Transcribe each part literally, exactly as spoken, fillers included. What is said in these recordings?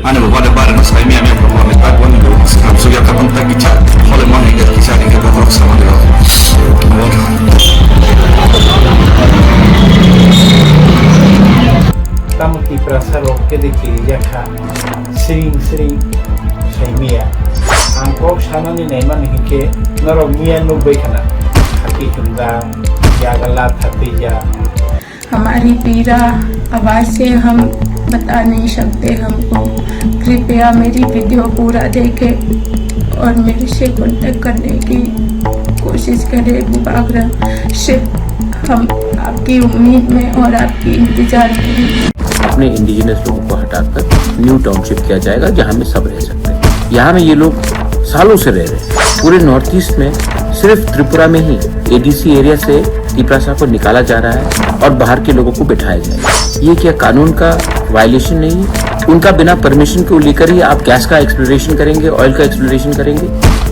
Ani bo bade bare no sai mi ami ko mo ni tak wani do skam so ya ka pang tak kicha hole mo ni kicha ni ke bokrok sama de. Tamo Tiprasa rok kede kiri ya kha. Sring sring saimiya. Ang kok sanani naimani hinkhe norok miya nukbai khna. Khaki hwnjak, yagala thatwijak. हमारी पीड़ा आवाज़ से हम बता नहीं सकते हमको। कृपया मेरी वीडियो पूरा देखें और मेरे से कॉन्टैक्ट करने की कोशिश करें। बुबागरा से हम आपकी उम्मीद में और आपकी इंतज़ार में हैं। अपने इंडिजिनस लोगों को हटाकर न्यू टाउनशिप किया जाएगा, जहां में सब रह सकते हैं। यहाँ में ये लोग सालों से रह रहे हैं। पूरे नॉर्थ ईस्ट में सिर्फ त्रिपुरा में ही एडीसी एरिया से तिपरासा को निकाला जा रहा है और बाहर के लोगों को बिठाया जाएगा। ये क्या कानून का वायलेशन नहीं है? उनका बिना परमिशन को लेकर ही आप गैस का एक्सप्लोरेशन करेंगे, ऑयल का एक्सप्लोरेशन करेंगे,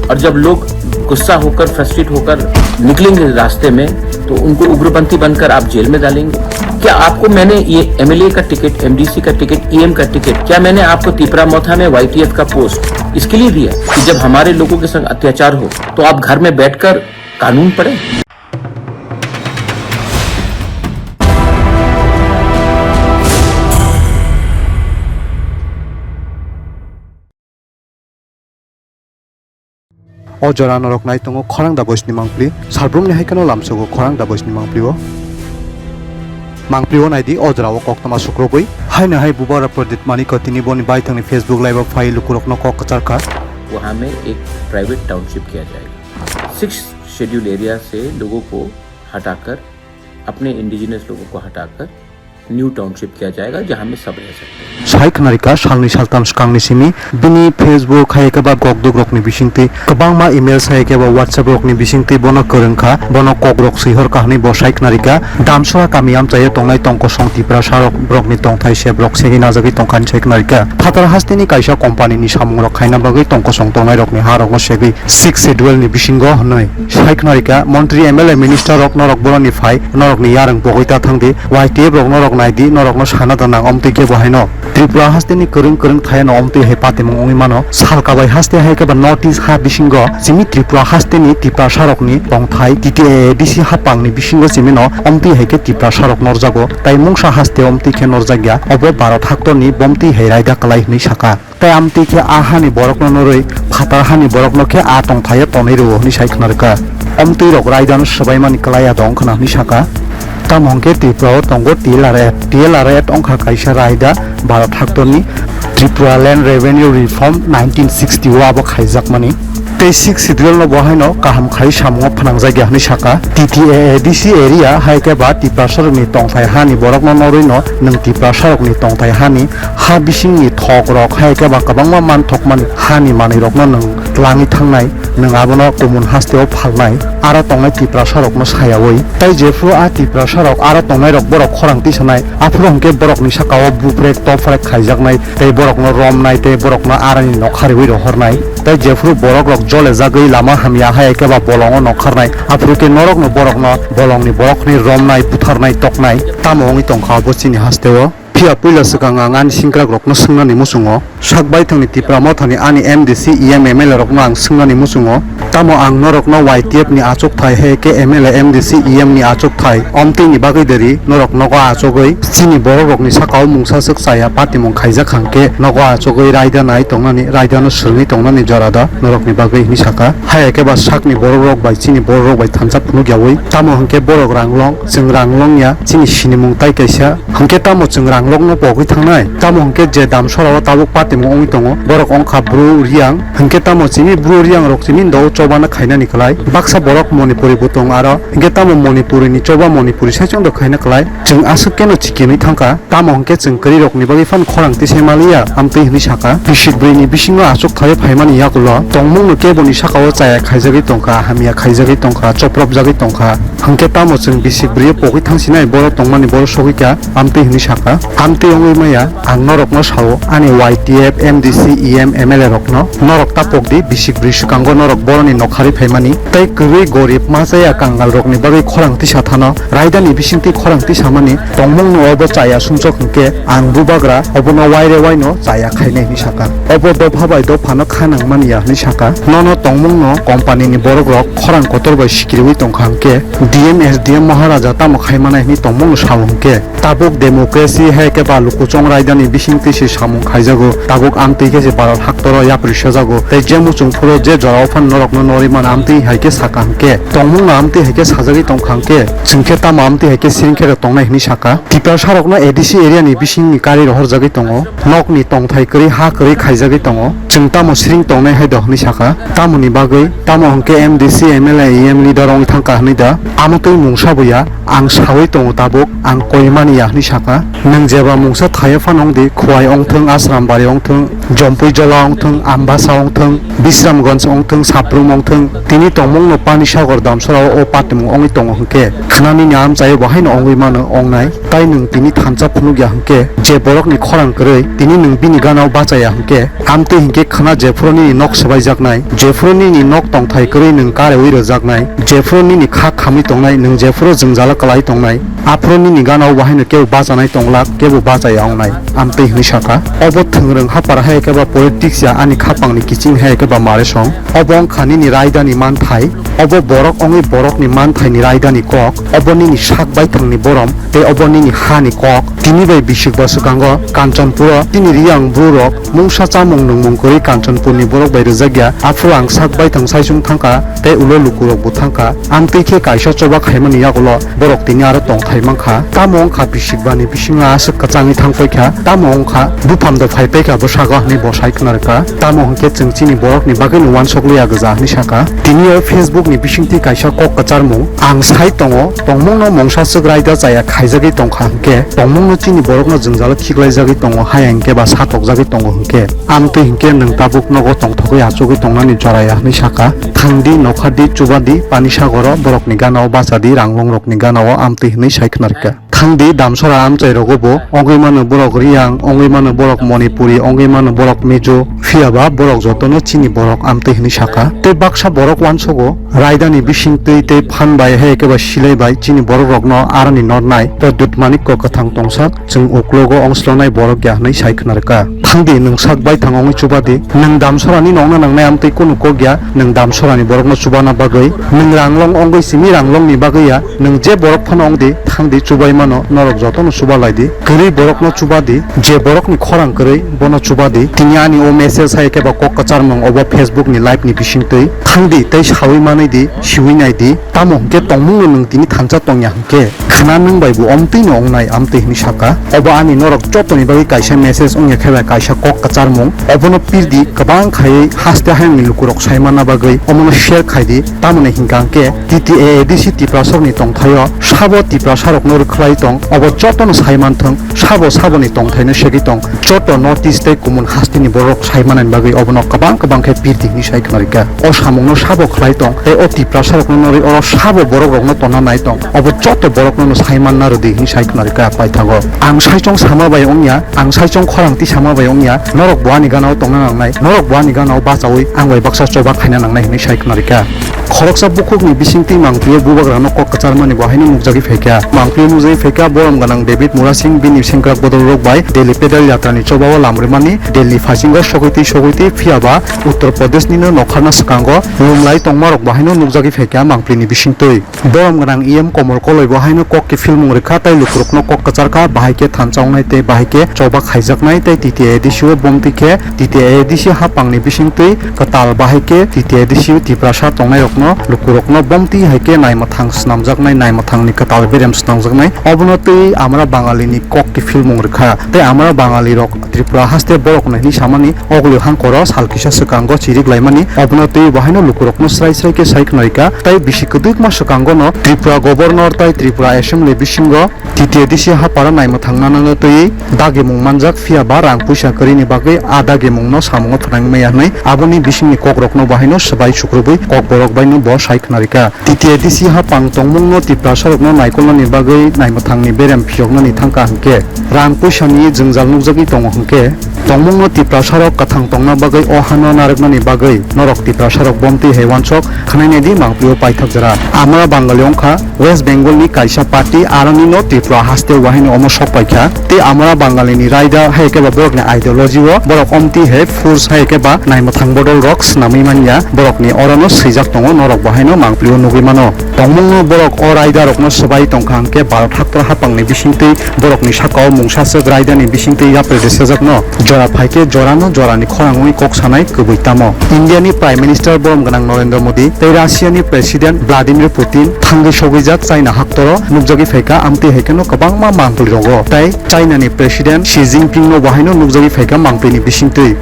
और जब लोग गुस्सा होकर, फ्रस्ट्रेट होकर निकलेंगे रास्ते में, तो उनको उग्रपंथी बनकर आप जेल में डालेंगे? क्या आपको मैंने ये एमएलए का टिकट, एमडीसी का टिकट, ईएम का टिकट, क्या मैंने आपको तिपरा मोथा में वाईटीएफ का पोस्ट इसके लिए दिया कि जब हमारे लोगों के संग अत्याचार हो तो आप घर में बैठकर कानून पढ़ें? O jora norok nai tongo khorang da boisni mangpli, salbrumni hai kheno lamsogo khorang da boisni mangpli o. Mangpli o naidi o jora o koktma sukrubui. Haino hai bubara Pradip Manik o tini boni baithangni Facebook live o phai lukurokno kok kwchar kha. वहाँ में एक private township किया जाएगा। Six schedule area से लोगों को हटाकर, अपने इंडिजिनस लोगों को हटाकर न्यू टाउनशिप किया जाएगा, जहां में सब रह सकते हैं। Sai khwnarikha, salni saltam swkangni simi bini Facebook hai khe ba kokduk rokni bisingtwi kwbangma email sai khe ba WhatsApp rokni bisingtwi bono kwrwng kha, bono kok rok swihor kha hwnwi bo sai khwnarikha. Damsora kami amchaio tongnai tongkosong Tiprasa rok, borokni tongthai sep rok segwi najagwi tongkha hwnwi sai khwnarikha. Phatar hasteni kaisa company ni samung rok khaina bagwi tongkosong tongnai rokni ha rokno segwi Sixth Schedule ni bisingo hwnwi sai khwnarikha, montri, M L A, minister rok norok boroni phai, norokni yarwng pogwi ta thangdi, Y T F rok norok naidi, norokno sana da nang, omtwi khe bo haino. Tripura hasteni kwrwng kwrwng thayano omtwi hai patimung wngwi mano. Salkabai haste hai khe ba North East ha bisingo simi Tripura hasteni Tiprasa rokni tongthai T T A A D C hapangni bisingo simino omtwi hai khe Tiprasa rok norjago, tai mungsa haste omtwi khe norjakya, obo Bharat haktorni bomtwi hai raida kwlai hwnwi sakha. Tai amtwi khe a hani borokno norwi phatar hani borokno khe a tongthaio tonwi rwo hwnwi sai khwnarwkha. Omtwi rok raidano swbaimani kwlaiya dong khwna hwnwi sakha. Tamo hwnkhe Tripura o tongo T L R F. T L R F wngkha kaisa raida Bharat haktorni Tripura Land Revenue Reform nineteen sixty o abo khaijakmani. Tei Sixth Schedule no bo haino kaham khai samungo phnangjakya hwnwi sakha. T T A A D C area hai khe ba Tiprasa rokni tongthai hani borokno norwino nwng Tiprasa rokni tongthai hani ha bisingni thok rok hai khe ba kwbangma manthokmani hani manwi rokno nwng twlangwi thangnai, nwng abono kumun hasteo phalnai, aro tongnai Tiprasa rokno sayawi. Tai jephru a Tiprasa rok aro tongnai rok borok khorang tisanai, aphuru hwnkhe borokni sakao buprek toprek khaijaknai, tei borokno romnai, tei borokno arani nokha riwi rohornai. Tai jephru borok rok jole jagwi lama hamya hai khe ba bolongo nokharnai, aphuru khe norokno borokno bolongni borokni romnai, butharnai, toknai. Tamo wngwi tongkha obo chini hasteo. Phiya puila swkang ang ani singkrak rokno swngnani muchungo, sak baithangni Tipra mothani ani M D C, E M, M L A rokno ang swngnani muchungo, tamo ang norokno Y T F ni achukthai hai khe M L A, M D C, E M ni achukthai omtwini bagwi deri norok nogo achugwi chini borok rokni sakao mungsa swk chaya patimung khaijak hwnkhe nogo achugwi raida nai tongnani, raidano swrwngwi tongnani jora da norokni bagwi hwnwi sakha. Hai khe ba sakni borok rok bai chini borok rok bai thansa phunuk yawi, tamo hwnkhe borok rang long, chwng rang long ya, chini sinimung tai kaisa. Hwnkhe tamo chwng rangrokno pogwi thangnai? Tamo hwnkhe je damsora o tabuk patimung wngwi tongo, borok wngkha Bru Riang. Hwnkhe tamo chini Bru Riang rok chini ndo chobana khainani kwlai. Baksa borok Manipuri bo tong aro. Hwnkhe tamo Manipuri ni choba Manipuri saichung do khaina kwlai. Chwng aswk keno chikinwi thangkha. Tamo hwnkhe chwng kwrwi rokni bagwi phano khorang tisai maliya, amtwi hwnwi sakha. Bisik bwrwi ni bisingo achuk thaiwi phaimani yagulo tongmung no keboni sakao chaya khaijagwi tongkha, hamya khaijagwi tongkha, chopropjagwi tongkha. Hwnkhe tamo chwng bisik bwrwi pogwi thangsinai, boro tongmani boro sogwi kha, amtwi hwnwi sakha. Amtwi wngwi maya, ang norokno sao, ani Y T F, M D C, E M, M L A rokno, norok tapok di, bisik bwrwi swkango norok boroni nokharwi phaimani, tei kwrwi gorib machaya kangal rokni bagwi khorang tisa thano, raidani bisingtwi khorang tisamani tongmungno obo chaya sumsok hwnkhe, ang bubagra obono waire waino chaya khainai hwnwi sakha. Obo dopha bai dophano kha nangmani ya hwnwi sakha. Nono tongmungno company ni borok rok khorang kotor bai sikiriwi tongkha hwnkhe, D M, S D M Maharaja tamo khaimanai hwnwi tongmungno sao hwnkhe, tabuk democracy hai khe ba lukuchong raidani bisingtwi se samung khaijago, tabuk amtwi khe se Bharat haktoro yapri sojago, tei je muchung phuru je jorao phano norokno norwi mano amtwi hai khe sakha hwnkhe, tongmungno amtwi hai khe sajagwi tongkha hwnkhe, chwng khe tamo amtwi hai khe siring khe rok tongnai hwnwi sakha. Tiprasa rokno A D C area ni bisingni kari rohorjagwi tongo, nokni tongthai kwrwi ha kwrwi khaijagwi tongo, chwng tamo siring tongnai hai do hwnwi sakha. Tamoni bagwi, tamo hwnkhe M D C, M L A, E M leader wngwi thangkha hwnwi da, amo twi mungsa bo ya. Ang saui tongo tabuk, ang koi mani ya hwnwi sakha. Nwng jeba mungsa thaiya phano wng di, Khowai wng thung, Asrambari wng thung, Jompui Jola wng thung, Ambasa wng thung, Bisramganj wng thung, Sabrum wng thung, tini tongmungno Panisagar damsora o patimung wngwi tongo hwnkhe, khna nini amchaio bo haino wngwi mano wngnai. Tai nwng tini thansa phunuk ya hwnkhe, je borokni khorang kwrwi, tini nwng bini gana o bacha ya hwnkhe, amtwi hwnkhe khna jephuru nini nok swbaijaknai, jephuru nini nok tongthai kwrwi nwng kareui rwjaknai, jephuru nini kha khamwi tongnai, nwng jephuru jwngjalo kwlai tongnai, aphuru nini gana o bo haino kebo bachanai tonglak, kebo bacha ya wngnai, amtwi hwnwi sakha. Obo thwngrwng hapar hai khe ba politics ya ani khapangni kiching hai khe ba mare song. Obo wngkha nini raidani manthai. Obo borok wngwi borokni manthaini raidani kok. Obo nini sak baithangni borom, tei obo nini hani kok. Tini bai bisik ba swkango Kanchanpuro chini Riyang bru rok mungsa chamung nungmung kwrwi Kanchanpurni borok bai rwjakya. Aphuru ang sak baithang saichung thangkha, tei ulo lukurokbo thangkha. Amtwi khe kaisa choba khaimani yagulo borok tini aro tongthai mankha. Tamo wngkha bisik bani bisingo aswk kwchangwi thangpaikha. Tamo wngkha buphang do phaipaikha bwsago hwnwi bo sai khna rwkha. Tamo hwnkhe chwng chini borokni bagwino uansuk liya gwja hwnwi sakha. Tini o Facebook ni bisingtwi kaisa kok kwcharmung, ang sai tongo, tongmungno mungsa swk raida chaya khaijagwi tongkha hwnkhe, tongmungno chini borokno jwngjalo khiklaijagwi tongo, haya hwnkhe ba satokjagwi tongo hwnkhe, amtwi hwnkhe nwng tabuk nogo tongthogwi achugwi tongnani joraya hwnwi sakha. Thangdi, nokhardi, chubadi, Panisagoro, borokni ganao bachadi, ranglongrokni ganao, amtwi hwnwi sai khna rwkha. Thangdi damsora amchai rogo bo, ongwi mano borok Riyang, ongwi mano borok Manipuri, ongwi mano borok Mizo, phiya ba borok jotono chini borok amtwi hwnwi sakha. Tei baksa borok uansugo, raidani bisingtwi tei phan bai hai khe ba silai bai chini borok rokno aroni nornai, Pradyut Manikko kwthang tongsak, chwng uklogo ongslonai borok ya hwnwi sai khna rwkha. Thangdi nwng sak baithang ongwi chubadi, nwng damsorani nongna nangnai amtwi kunu kok ya, nwng damsorani borokno chubana bagwi, nwng ranglong ongwi simi ranglongni bagwi ya, nwng je borok phano ongdi, thangdi chubai mano, norok jotono chuba laidi. Kwrwi borokno chuba di, je borokni khorang kwrwi, bono chuba di. Tini ani o message hai khe ba kok kwcharmung obo Facebook ni live ni bisingtwi. Thangdi tei saui manwi di, siui nai di. Tamo hwnkhe tongmungno nwng tini thansa tongya hwnkhe, khna nwng bai bo omtwino wngnai amtwi hwnwi sakha. Obo ani norok jotoni bagwi kaisa message wngya khe ba kaisa kok kwcharmung. Obono pirdi kwbang khaiwi haste hayungni lukurok sai manna bagwi omono share khai di. Tamoni hwnkha hwnkhe T T A A D C Tiprasarokni tongthaio sabo Tiprasarokno rwkhlai tong, obo jotono sai manthwng, sabo saboni tongthaino segwi tong, joto North East tei kumun hasteni borok sai manani bagwi obono kwbang kwbang khe pirdi hwnwi sai khna rwkha. O samungno sabo khlai tong tei o Tiprasarokno norwi oro sabo borokrokno tonna nai tong, obo joto borokno no sai manna rwdi hwnwi sai khna rwkha paithago. Ang saichung sama bai wngya, ang saichung khorang tisama bai wngya, norok bo ani gana o tongna nangnai, norok bo ani gana o bachaui ang bai baksa choba khaina nangnai hwnwi sai khna rwkha. Khoroksa bukhukni bisingtwi mangpili o bubagrano kok kwcharmani bo haino nukjagwi phaikha. Mangpili nukjagwi phaikha borom gwnang David Murasing, bini sengkrak bodolrok bai Delhi pedal yatrani chobao lamrimani Delhi phasingo sogwitwi sogwitwi phiyaba Uttar Pradeshnino nokharna swkango lumlai tongmarok bo haino nukjagwi phaikha mangpilini bisingtwi. Borom gwnang E M Komol Koloi bo haino kok kiphilmung rwkha tei lukurokno kok kwcharkha, bahai khe thansa wngnai tei bahai khe choba khaijaknai tei T T A A D C o bomtwi khe T T A A D C hapangni bisingtwi kwtal bahai khe T T A A D C o Tiprasa tongnairokno lukurokno bomtwi hai khe naimwthang swnamjaknai, naimwthangni kwtal berem swnamjaknai. Obono twi amra Bangalini kok kiphilmung rwkha tei amra Bangalirok Tripura haste borok hwnwi samani oglio hangkoro sal kisa swkango chirik laimani, obono twi bo haino lukurokno srai srai khe sai khna rwkha. Tei bisi kwdwkma swkangono Tripura Governor tei Tripura Assembly bisingo T T A A D C haparo naimwthang nanano twi dagimung manjak, phiya ba rang puisa kwrwini bagwi a dagimungno samungo phnangwi maya hwnwi aboni bisingni kokrokno bo haino swbai sukrubwi kokborok bai no bo sai khwnarikha. T T A D C hapang tongmungno Tiprasarokno naikolnani bagwi naimwthangni berem phiyoknani thangkha hwnkhe, rang puisani jwngjal nukjagwi tongo hwnkhe, tongmungno Tiprasarok kwthang tongna bagwi o hano narwknani bagwi norok Tiprasarok bomtwi hai wansok khwnainai di mangpilio paithak jora. Amara Bangali wngkha West Bengal ni kaisa party, aroni no Tripura haste o haino omo sok paikha. Tei Amara Bangali ni raida hai khe ba borok ni ideology o borok omti hai force hai khe ba naimwthang bodol rok swnamwi manya borok ni orono swijak tongo, norok bo haino mangpili o nugwi mano. Tongmung no borok o raida rok no swbai tongkha hwnkhe Bharat haktor hapang ni bisingtwi borok ni saka o mungsa swk raida ni bisingtwi yapri rwsajak no jora phaikhe jora no jora ni khorang wi kok sanai kwbwi tamo. India ni Prime Minister borom gwnang Narendra Modi tei Russia ni President Vladimir Putin thangwi sogwijak China haktoro nukjagwi phaikha, amtwi hai kheno kwbangma mangpili rogo. Tai China ni President Xi Jinping no bo haino nukjagwi phaikha mangpili ni bisingtwi.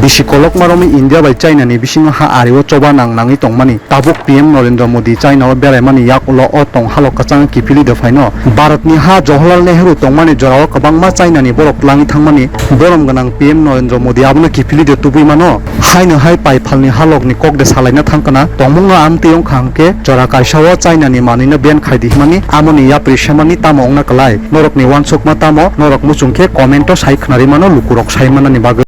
Bisi kolokma romwi India bai China ni bisingo ha ari o choba nang nangwi tongmani. Tabuk P M Narendra Modi China o beraimani yak ulo o tong halok kwchang kiphilwi de phaino. Bharat ni ha Jawaharlal Nehru tongmani jora o kwbangma China ni borok twlangwi thangmani borom gwnang P M Narendra Modi abono kiphilwi de tubui mano. Haino hai pai phalni halok ni kok de salaina thangkana tongmung no amtwi wngkha hwnkhe jora kaisa o China ni manwi no ban khai di hwnmani amoni yapri semani tamo wngna kwlai. Norok ni wansukma tamo, norok muchung khe comment o sai khwnarwi mano lukurok sai manani bagwi.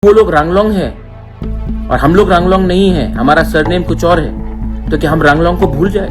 वो लोग रंगलोंग है और हम लोग रंगलोंग नहीं है, हमारा सरनेम कुछ और है, तो क्या हम रंगलोंग को भूल जाए?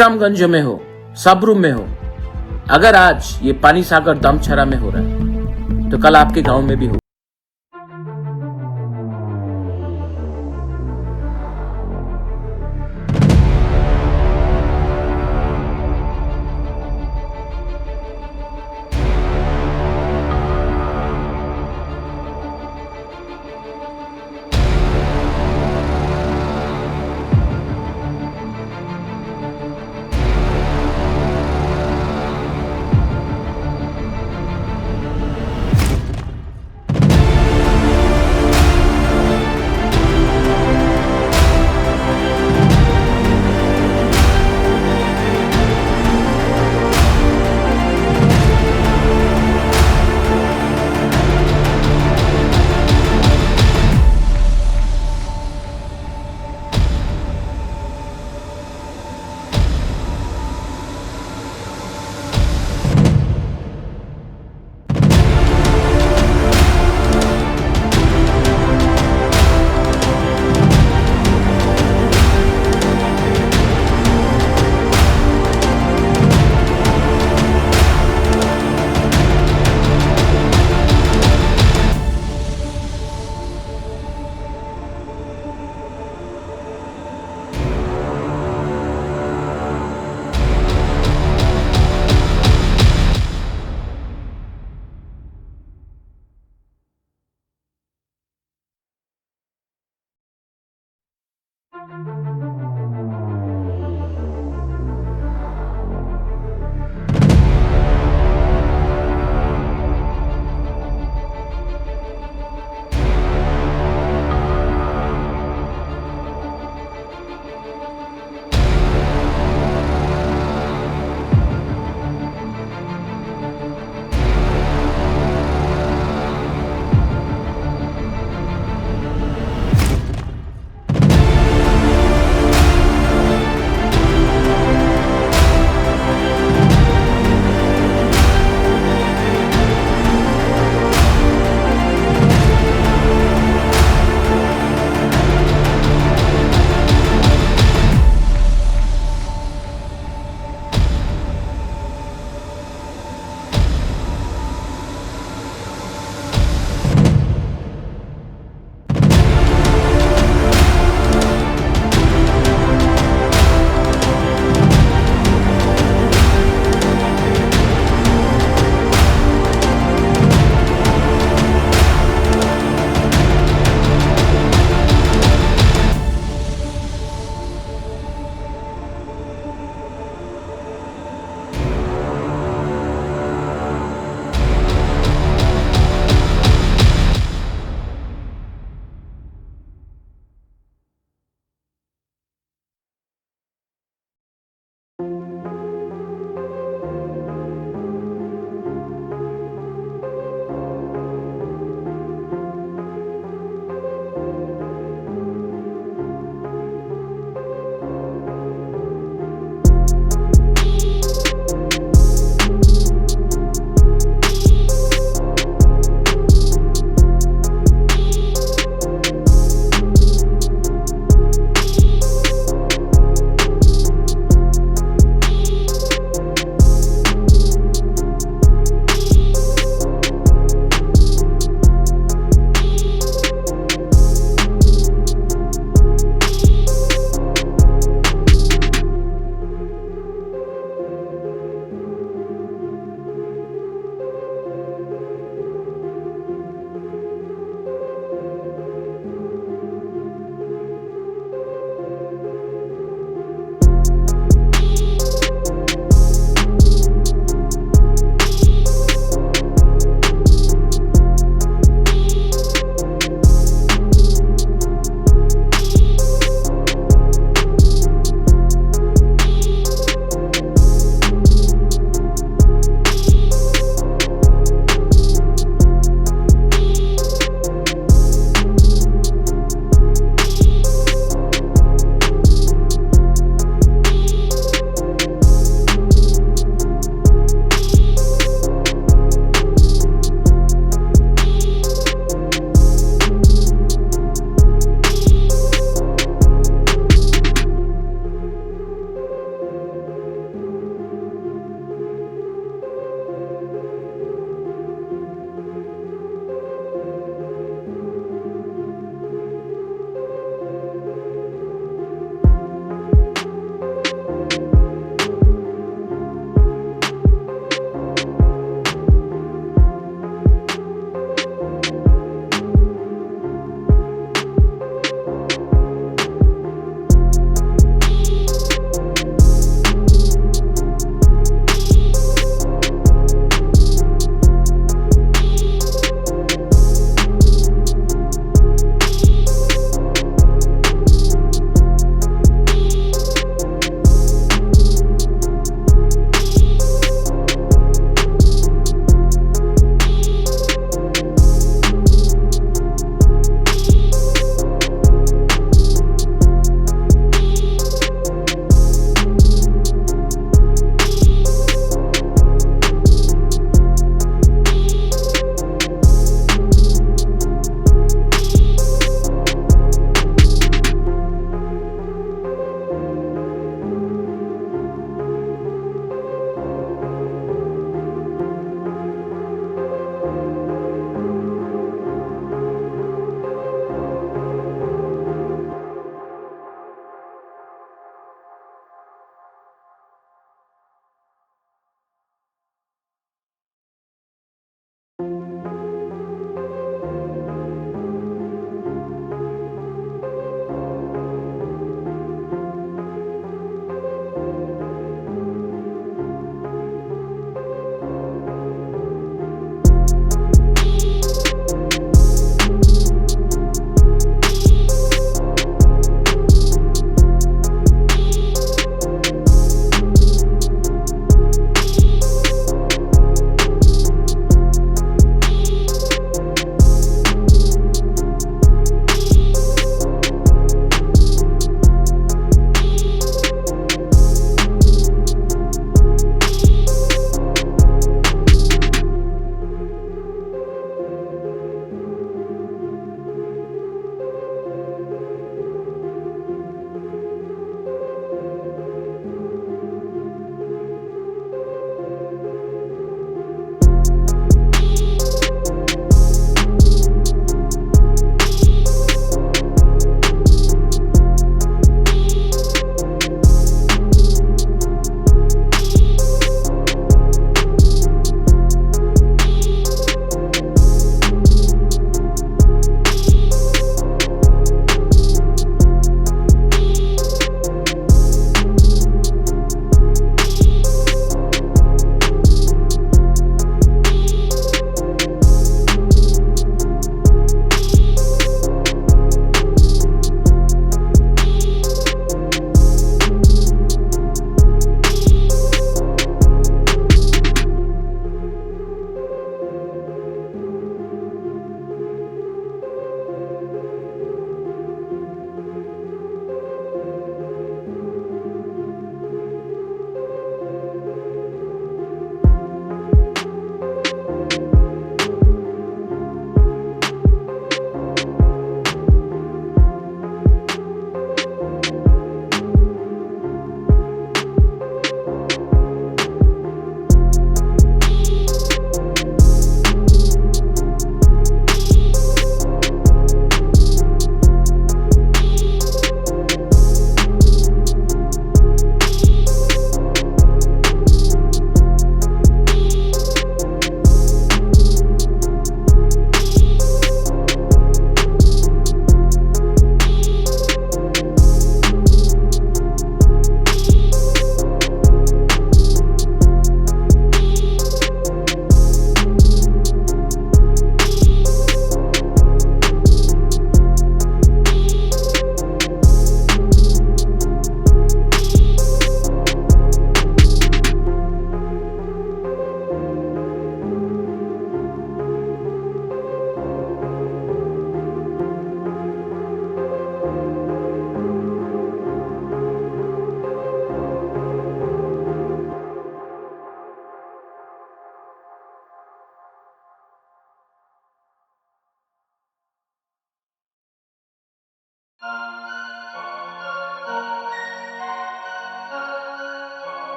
विश्रामगंज में हो, सबरूम में हो, अगर आज ये पानी सागर दमछरा में हो रहा है, तो कल आपके गांव में भी हो।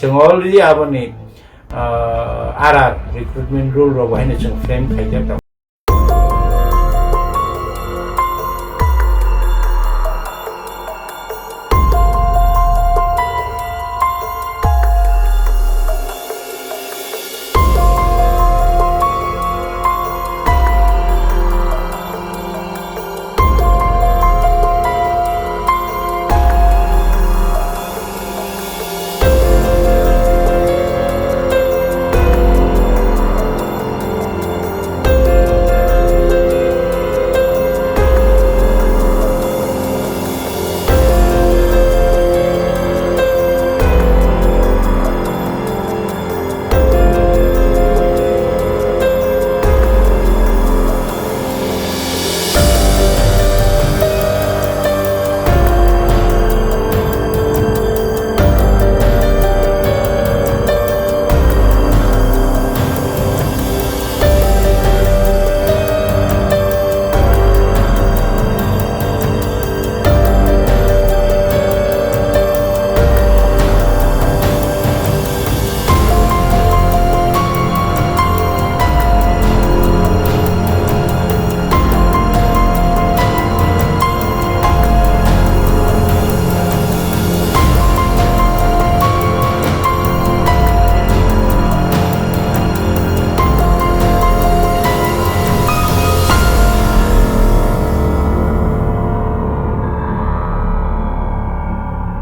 Chwng already aboni, ah, R R recruitment rule rok bo haino chwng frame khaijak.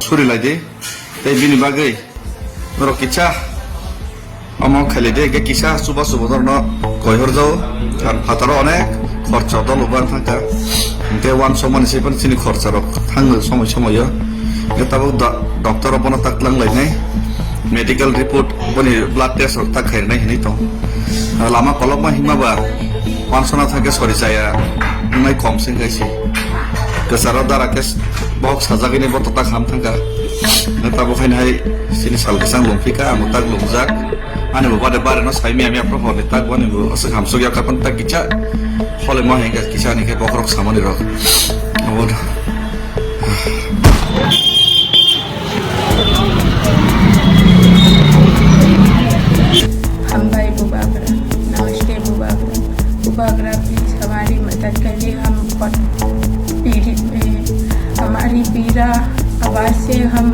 Suri lai di, tei bini bagwi norok kisa omo khailai di, hwnkhe kisa chuba chuba norokno koi horjao. Ar phataro onek khorcha dol bo thangkha, hwnkhe uansukmani se phano chini khorcha rok thango somoi somoi o. Hwnkhe tabuk do-, doctor rok bono tak tlang lainai, medical report boni blood test rok tak khairnai hinwi tong. Lama kolokma himma ba uansukna thangkhe sori chaya wngnai kom se wngkha se. Kwcharo dara khe bohok sajagwi ni boto tak ham thangkha. Tabuk haino hai chini sal kwchang lungphika, ang tak lungjak. Ani bo bade bare no sai miya miya phano horni tak bo ani bo aswk hamsuk ya kapan tak kicha. Hole ma hengka kicha ani khe bokhorok samani rok. Abo. हम भाई बुबागरा, नमस्ते बुबागरा। बुबागरा प्लीज हमारी मदद कर दे, हम बहुत पीड़ित में हैं। हमारी पीड़ा आवाज़ से हम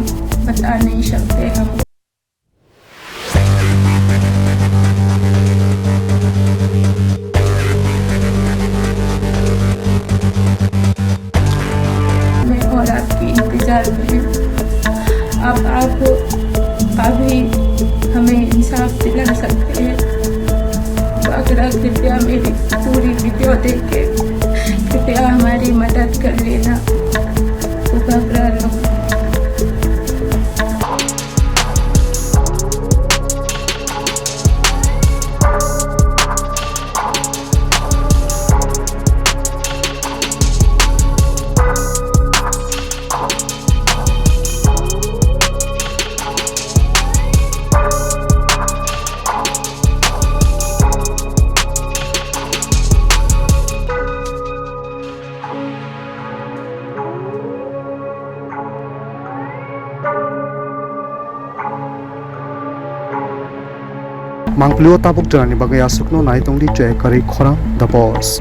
बता नहीं सकते। हम मैं और आपके इंतजार में हूँ। आप, आप अभी हमें इंसाफ दिला सकते हैं। तो अगर कृपया मेरी पूरी वीडियो देख के कृपया हमारी मदद कर लेना। उपग्रह लोग। Mangpili o tabuk jora ni bagwi aswk no nai tong di Jayakari Khorang The Boss.